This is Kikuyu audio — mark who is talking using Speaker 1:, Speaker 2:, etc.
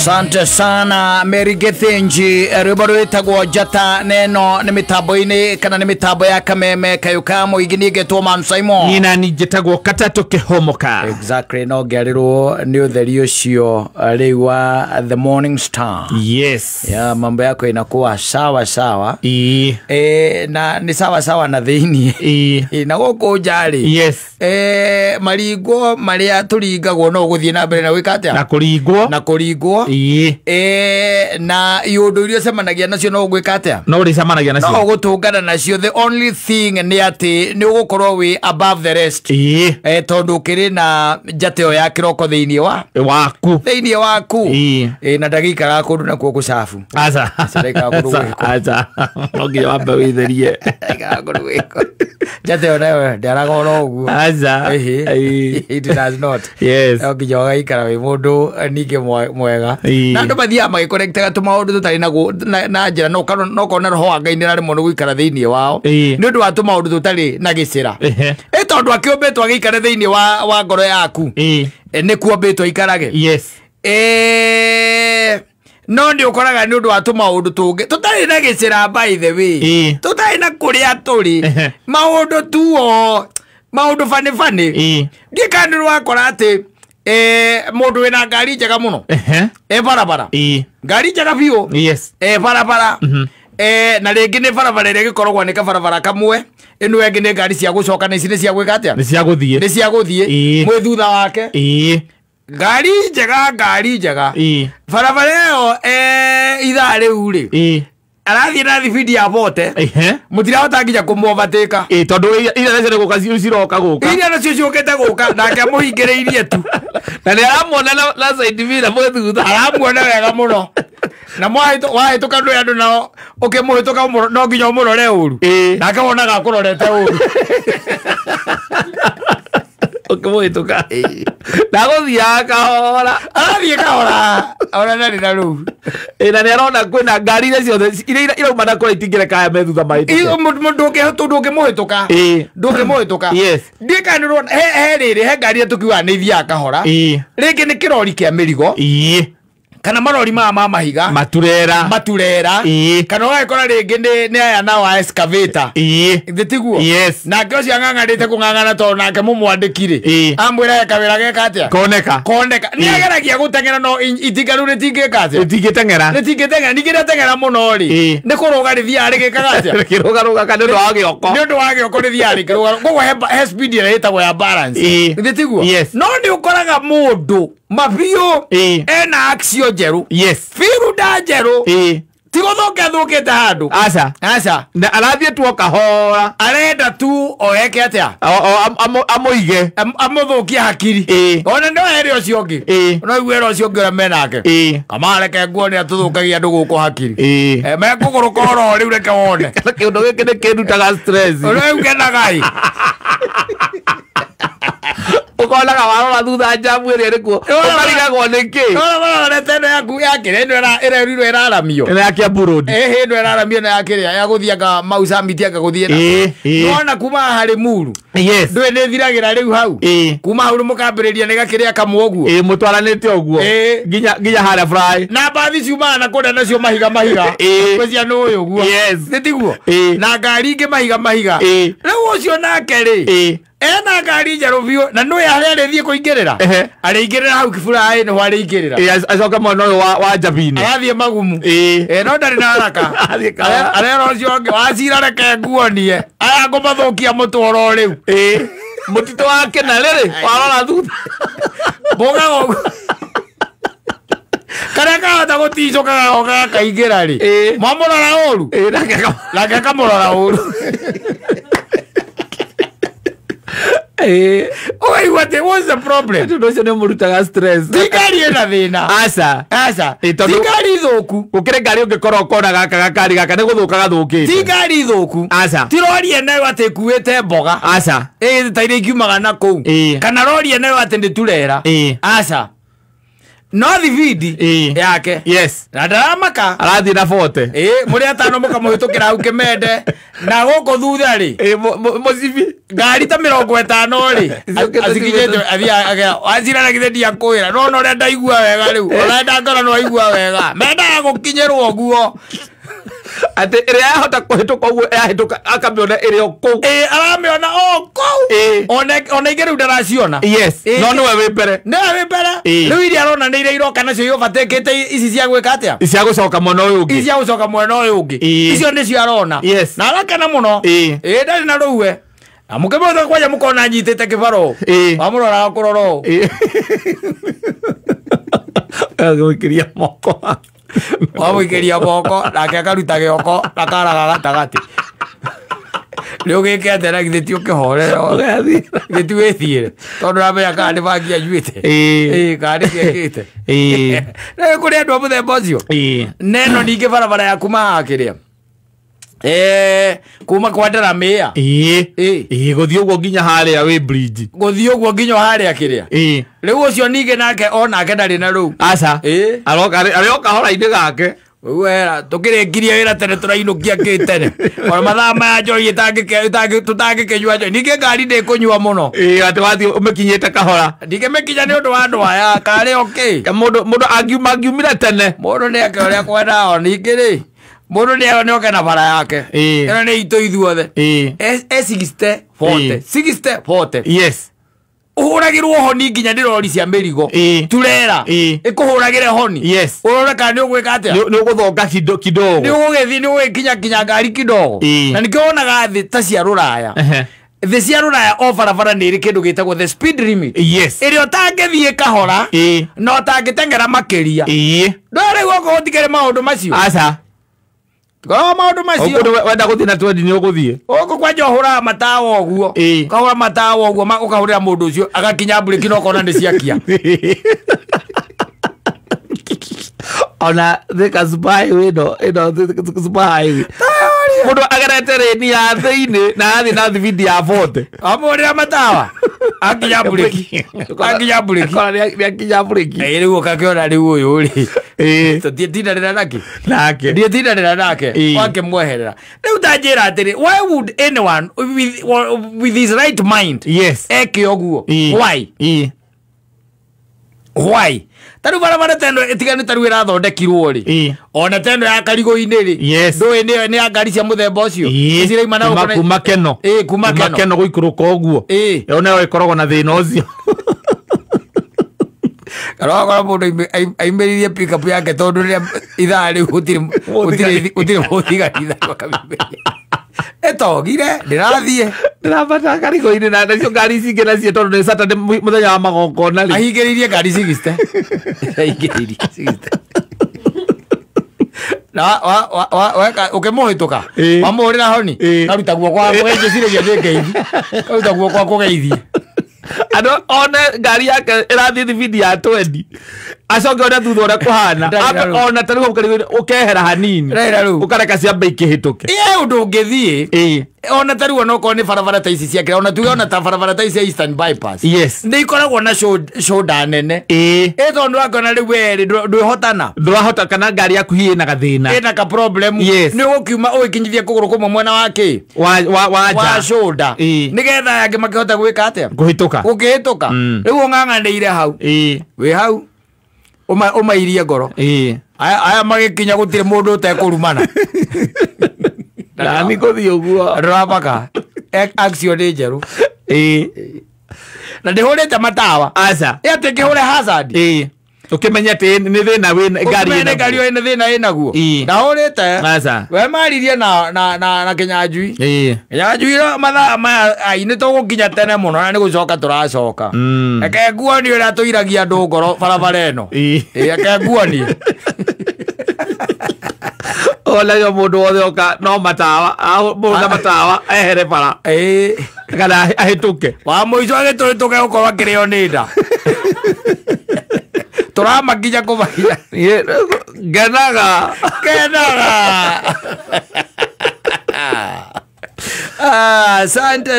Speaker 1: Asante sana Mary Gethinji, rwimbo rwitagwo Njata neno nĩ mĩtambo-inĩ kana nĩ mĩtambo ya Kameme Kayuka Mũingĩ nĩngetwo Man Simon.
Speaker 2: Nina njĩtagwo Katatũ Kĩhomoka.
Speaker 1: Exactly, no ngĩarĩrwo nĩ ũtheri ũcio rĩu wa The Morning Star.
Speaker 2: Yes.
Speaker 1: Ya mambo yako inakuwa sawa sawa.
Speaker 2: Ii.
Speaker 1: Na ni sawa sawa na thĩinĩ.
Speaker 2: Ii.
Speaker 1: Na gũkũ nja rĩ.
Speaker 2: Yes.
Speaker 1: Maringwo marĩa tũringagwo no gũthiĩ na mbere na gwĩka atĩa?
Speaker 2: Na kũringwo.
Speaker 1: Na kũringwo.
Speaker 2: Ii.
Speaker 1: Na iũndũ iria ũcemanagia nacio no ũgwĩka atĩa?
Speaker 2: No ũrĩcemanagia nacio.
Speaker 1: No ũgũtũngana nacio. The only thing nĩ atĩ nĩ ũgũkorwo wĩ above the rest.
Speaker 2: Ii.
Speaker 1: Tondũ ũkĩrĩ na njata ĩyo ya kĩroko thĩinĩ wa
Speaker 2: waku.
Speaker 1: Thĩinĩ waku.
Speaker 2: Ii.
Speaker 1: Na ndagĩikaraga kũndũ nakuo gũcabu.
Speaker 2: Aca.
Speaker 1: Ndaikaraga kũndũ gwĩko.
Speaker 2: Aca. No nginya wambe wĩtherie.
Speaker 1: Ndaikaraga kũndũ gwĩko. Njata ĩyo nayo ndĩaraga oro ũguo.
Speaker 2: Aca.
Speaker 1: It does not.
Speaker 2: Yes.
Speaker 1: No nginya ũgaikara wĩ mũndũ ningĩ mwega. Na andũ mathiaga magĩconnectaga tũmaũndũ tũtarĩ na njĩra, no ũkona roho wa Ngai nĩararemwo nĩ gũikara thĩinĩ wao nĩ ũndũ wa tũmaũndũ tũtarĩ na gĩcĩra. Tondũ akĩũmbĩtwo agĩikare thĩinĩ wa ngoro yaku, nĩkuo mbĩtwo aikarage.
Speaker 2: Yes.
Speaker 1: No nĩ ũkoraga nĩ ũndũ wa tũmaũndũ tũngĩ tũtarĩ na gĩcĩra, by the way, tũtarĩ na kũrĩa tũrĩ, maũndũ tuo maũndũ bani bani. Ndiĩ kana nĩ wakora atĩ mũndũ wĩna ngari njega mũno barabara, ngari njega biũ,
Speaker 2: Yes.
Speaker 1: Barabara, na rĩngĩ nĩ barabara ĩrĩa ĩgĩkoragwo nĩ kabarabara kamwe, ĩno ĩngĩ nĩ ngari cia gũcoka na ici nĩ cia gwĩka atĩa?
Speaker 2: Nĩ cia gũthiĩ.
Speaker 1: Nĩ cia gũthiĩ. Mwĩ thutha wake. Ngari njega, ngari njega. Barabara ĩyo ithaa rĩu rĩ, arathiĩ na thibindi ya bote, mũtirahota nginya kũmũovatĩka.
Speaker 2: Tondũ iria nacio nĩ gũka ciroka gũka.
Speaker 1: Iria nacio ciũkĩte gũka, nake amũhingĩrĩirie tu.
Speaker 2: Na nĩ aramuona na side mirror mwĩ thutha.
Speaker 1: Aramuona wega mũno. Na wahĩtũka ndũĩ andũ nao ũkĩmũhĩtũka no nginya ũmũrore ũru. Nake wonaga akũrorete ũru.
Speaker 2: Ũkĩmũhĩtũka. Na gũthiaga kahora.
Speaker 1: Arathiĩ kahora. Ona ndarĩ na rũu.
Speaker 2: Na nĩ arona kwĩna ngari iria ciothe iria irauma na kũrĩa itingĩreka aya me thutha mahĩtũke.
Speaker 1: Ndũngĩmũhĩtũka. Ndũngĩmũhĩtũka.
Speaker 2: Yes.
Speaker 1: Ndiĩ kana nĩ ũrona, he rĩrĩ, he ngari ĩrĩa tũkiugaga nĩ ithiaga kahora. Rĩngĩ nĩ kĩrori kĩa mĩrigo. Kana marori maya ma mahiga.
Speaker 2: Maturera.
Speaker 1: Maturera. Kana ũgagĩkora rĩngĩ nĩ aya nao a excavator. Githĩ tiguo?
Speaker 2: Yes.
Speaker 1: Nake ũcio ang'ang'anĩte kũng'ang'ana tondũ nake mũmwandĩki rĩ, amwĩra he kawĩra geka atĩa?
Speaker 2: Koneka.
Speaker 1: Koneka. Nĩ ageragia gũteng'era no itinga rĩu rĩtingĩka atĩa?
Speaker 2: Rĩtingĩteng'era.
Speaker 1: Rĩtingĩteng'era. Ningĩ rĩateng'era mũno rĩ, nĩ kũrũga rĩthiaga rĩgĩkaga atĩa?
Speaker 2: Rĩkĩrũgarũgaga nĩ ũndũ wa gĩoko.
Speaker 1: Nĩ ũndũ wa gĩoko rĩthiaga rĩkĩrũgarũga. Koguo he speed ĩrĩa ĩtagwo ya balance. Githĩ tiguo?
Speaker 2: Yes.
Speaker 1: No nĩ ũkoraga mũndũ mabiũ ena aksio njerũ.
Speaker 2: Yes.
Speaker 1: Biruda njerũ. Ti gũthũka thũkĩte handũ.
Speaker 2: Aca.
Speaker 1: Aca.
Speaker 2: Na arathiĩ tu o kahora.
Speaker 1: Arenda tu oeke atĩa?
Speaker 2: Amũige.
Speaker 1: Amũthũkie hakiri. Ona no ere ũcio ũngĩ. No igue ere ũcio ũngĩ ũrĩa menake. Kamareke nguone atũthũkagia andũ gũkũ hakiri. Mekũgũrũka oro rĩu reke wone.
Speaker 2: Kĩũndũ gĩkĩ nĩ kĩndutaga stress.
Speaker 1: Rĩu kenaga ĩ.
Speaker 2: Ũkonaga warora thutha njamu ĩrĩa ĩrĩ kuo, ũkarigagwo nĩ kĩ?
Speaker 1: Ũrorete ĩno yaku ya kĩrĩa, ĩno ĩrerirwo ĩraramio.
Speaker 2: Ĩno ya Kiambu Road.
Speaker 1: Ĩno ĩraramio ĩno ya kĩrĩa, ya gũthiĩ anga Mau Summit anga gũthiĩ na. Nĩwona kuma haha harĩ Muru.
Speaker 2: Yes.
Speaker 1: Ndũĩ nĩ ĩthiragĩra rĩu hau. Kuma hau mũkambĩrĩria nĩ gakĩrĩa kamwe ũguo.
Speaker 2: Mũtwaranĩte ũguo. Nginya harĩa Fly.
Speaker 1: Na mbathi ciumaga na kũrĩa nacio mahiga mahiga. Gwĩcia nĩ ũyũ ũguo.
Speaker 2: Yes.
Speaker 1: Nĩ tiguo? Na ngari ingĩ mahiga mahiga. Rĩu ũcio nake rĩ, ena ngari njerũ biũ na nĩwe harĩa arĩthiĩ kũingĩrĩra. Arĩingĩrĩra hau kĩburaĩ nĩho arĩingĩrĩra.
Speaker 2: Acoke mwena ũyũ wa Njabinĩ.
Speaker 1: Arathiĩ magumu. No ndarĩ na haraka. Arera ũcio ũngĩ wacira reke nguonie. Aya ngũmathũkia mũtũro rĩu.
Speaker 2: Mũtitũ wa Kĩnarĩ rĩ, warora thutha.
Speaker 1: Mbũgaga ũguo. Karĩa kahota gũticũka gagoka gakaingĩra rĩ, mwamũrora ũru. Nake akamũrora ũru. Ũkaigua atĩ what's the problem?
Speaker 2: Tondũ ũcio nĩ ũmũrutaga stress.
Speaker 1: Ti ngari ĩna thĩna.
Speaker 2: Aca.
Speaker 1: Aca. Ti ngari thũku.
Speaker 2: Gũkĩrĩ ngari ũngĩkorwo ũkona gaka gakari gaka nĩ gũthũka gathũkĩte.
Speaker 1: Ti ngari thũku.
Speaker 2: Aca.
Speaker 1: Ti rori ĩno atĩ ĩkuĩte mboga.
Speaker 2: Aca.
Speaker 1: Ta iria ikiumaga na kũu. Kana rori ĩno atĩ nĩ turera. Aca. No thibindi yake.
Speaker 2: Yes.
Speaker 1: Na ndaramaka.
Speaker 2: Arathiĩ na 40.
Speaker 1: Mũrĩ atano mũkamũhĩtũkĩra hau Kĩmende na gũkũ thutha rĩ.
Speaker 2: Mũcibi.
Speaker 1: Ngari ta 50 rĩ. Acikinyĩte athiĩ wacira na githĩ ndiakwĩra. No ũrĩa ndaigua wega rĩu. Ona ndangora no aigua wega. Mendaga gũkinyĩrwo ũguo.
Speaker 2: Atĩ ĩrĩa yahota kũhĩtũka ũguo yahĩtũka akamĩona ĩrĩ o kũu.
Speaker 1: Aramĩona o kũu. Ona ingĩ rĩu ndaraciona.
Speaker 2: Yes. No nĩwe wĩ mbere.
Speaker 1: Nĩwe wĩ mbere. Rĩu iria arona nĩ iria iroka nacio iũbatĩkĩte ici cia gwĩka atĩa?
Speaker 2: Cia gũcoka mwena ũyũ ũngĩ.
Speaker 1: Ici cia gũcoka mwena ũyũ ũngĩ. Icio nĩcio arona.
Speaker 2: Yes.
Speaker 1: Na arakena mũno. Ndarĩ na rũwe. Na mũkĩmũhĩtũka kwanja mũkona anyitĩte kĩbaro. Wamũroraga kũrora ũũ.
Speaker 2: Agũikĩria moko.
Speaker 1: Wamũikĩria moko nake akaruta gĩoko na karaga gatagatĩ. Rĩu ũgĩke atĩa na githĩ ti ũkĩhorere githĩ ti wĩthiĩre tondũ ũramenya kana nĩ bangi anyuĩte kana nĩ kĩekĩte. Rĩu kũrĩ andũ a mũthemba ũcio. Neno ningĩ barabara ya kuma haha kĩrĩa kuma kwa Ndaramĩa.
Speaker 2: Gũthiĩ ũguo nginya harĩa wĩ bridge.
Speaker 1: Gũthiĩ ũguo nginya harĩa kĩrĩa. Rĩu ũcio ningĩ nake onake ndarĩ na rũu.
Speaker 2: Aca. Arĩ o kahora-inĩ gake.
Speaker 1: Wera tũkĩrĩkirie wĩra tene tũrainũkia kĩ tene. Ona mathaa maya njohi tũtangĩkĩnyua njohi. Ningĩ ngari ndĩkũnyua mũno.
Speaker 2: Atĩ wathiĩ ũmĩkinyĩte kahora.
Speaker 1: Ndingĩmĩkinya nĩ ũndũ wa andũ aya karĩ o kĩ.
Speaker 2: Mũndũ angiumire tene.
Speaker 1: Mũndũ nĩeke ũrĩa kwendaga ningĩ rĩ. Mũndũ nĩ oke na bara yake. Ĩno nĩ itũ ithuothe. 60 40 60 40.
Speaker 2: Yes.
Speaker 1: Ũhũragĩrwo honi nginya nĩ rori cia mĩrigo. Turera. Ĩkũhũragĩre honi.
Speaker 2: Yes.
Speaker 1: Ũrore kana nĩ ũgwĩka atĩa?
Speaker 2: Nĩ ũgũthonga kidogo.
Speaker 1: Nĩ ũgũgĩthiĩ nĩ ũgũgĩkinya kinya ngari kidogo. Na nĩkĩo wonaga thĩ ta cia rũraya. Thĩ cia rũraya o barabara nĩ ĩrĩ kĩndũ gĩtagwo the speed limit.
Speaker 2: Yes.
Speaker 1: Ĩrĩa ũtangĩthiĩ kahora na ũtangĩteng'era makĩria. Ndũĩ rĩu okorwo gũtikĩrĩ maũndũ macio.
Speaker 2: Aca.
Speaker 1: Korwo maũndũ macio.
Speaker 2: Ũkũndũ wenda gũthiĩ na 20 nĩ ũgũthiĩ.
Speaker 1: Ũkũ kwanja ũhũraga matawa ũguo. Ũkahũra matawa ũguo ũkahũrĩra mũndũ ũcio agakinya mburĩki na ũkona nĩ ciakia.
Speaker 2: Ona Thika Super Highway ĩno Thika Super Highway. Mũndũ agerete rĩni ya thĩinĩ na athiĩ na thibindi ya 40.
Speaker 1: Amũhũrĩra matawa akinya mburĩki. Akinya mburĩki.
Speaker 2: Akora nĩakinya mburĩki.
Speaker 1: Rĩu ũgakĩona rĩu ũyũ rĩ. Tũtiĩtindanĩra nake.
Speaker 2: Nake.
Speaker 1: Ndiĩtindanĩra nake. Wakĩmweherera. Rĩu ta njĩra atĩrĩ, why would anyone with his right mind eke ũguo? Why? Why? Ta rĩu barabara ta ĩno ĩtigane ta rĩu ĩrathondekirwo rĩ. Ona ta ĩno ya Karigũ-inĩ rĩ. Ndũĩ nĩ ya ngari cia mũthemba ũcio. Cirauma na gũkũ
Speaker 2: kuma Keno.
Speaker 1: Kuma Keno.
Speaker 2: Keno gũikũrũka ũguo. Ĩyo nayo ĩkoragwo na thĩna ũcio.
Speaker 1: Kana wakora mũndũ aimĩrĩrie pickup yake tondũ rĩrĩa ithaa rĩu gũtirĩ mũthigari ithaa akamĩimĩria. Ĩtogire ndĩrathiĩ.
Speaker 2: Ndĩrabata Karigũ-inĩ na nacio ngari ici ingĩ nacio tondũ nĩ Saturday mũthenya wa magongona rĩ.
Speaker 1: Ahingĩrĩirie ngari 60. Ahingĩrĩirie 60. Na ũkĩmũhĩtũka wamũhũrĩra honi karuta guoko gwaku geithie nĩ ngeithi. Karuta guoko gwaku geithie.
Speaker 2: Andũ one ngari yake ĩrathiĩ thibindi ya 20 acoke one thutha ũrĩa kũhana ona ta rĩu Karigũ-inĩ ũkehera hanini ũkareka ciambe ikĩhĩtũke.
Speaker 1: Ĩ ũndũ ũngĩthiĩ ona ta rĩu onokorwo nĩ barabara ta ici cia kĩrĩa ona tuge ona ta barabara ta ici cia Eastern Bypass.
Speaker 2: Yes.
Speaker 1: Nĩ ikoragwo na shoulder nene. Tondũ wakĩona rĩu we rĩ ndwĩhotana.
Speaker 2: Ndũrahota kana ngari yaku hihi ĩna gathĩna.
Speaker 1: Ĩna ka problem. Nĩ ũgũkiuma ũgĩkinyithia kũgũrũ kũmwe mwena wa kĩ?
Speaker 2: Wa
Speaker 1: shoulder. Nĩgetha yangĩ makĩhota gwĩka atĩa?
Speaker 2: Kũhĩtũka.
Speaker 1: Gũkĩhĩtũka. Rĩu ũng'ang'anĩire hau. Wĩ hau. Ũmairie ngoro. Aya magĩkinya gũtirĩ mũndũ ũtekũrumana.
Speaker 2: Nani gũthiĩ ũguo.
Speaker 1: Ndũramaka. Action nĩ njerũ. Na ndĩhũrĩte matawa.
Speaker 2: Aca.
Speaker 1: Ĩ atĩ ngĩhũre hazard.
Speaker 2: Ũkĩmenya atĩ nĩ thĩna wĩ ngari
Speaker 1: ĩna. Ngari ĩyo ĩna thĩna ĩnaguo. Ndahũrĩte.
Speaker 2: Aca.
Speaker 1: We maririe na Kĩnyanjui. Kĩnyanjui mathaa maya ai nĩ tũgũkinya tene mũno na nĩ gũcoka tũracoka. Reke nguonie ũrĩa tũiragia andũ ngoro barabara ĩno. Reke nguonie.
Speaker 2: Ona mũndũ wothe oka no matawa mũndũ na matawa ehere bara. Kana ahĩtũke.
Speaker 1: Wa mũico agĩtũhĩtũke gũkorwo akĩrĩo nĩ nda. Tũramakinya kũmakinya.
Speaker 2: Ngenaga.
Speaker 1: Kenaga. Asante.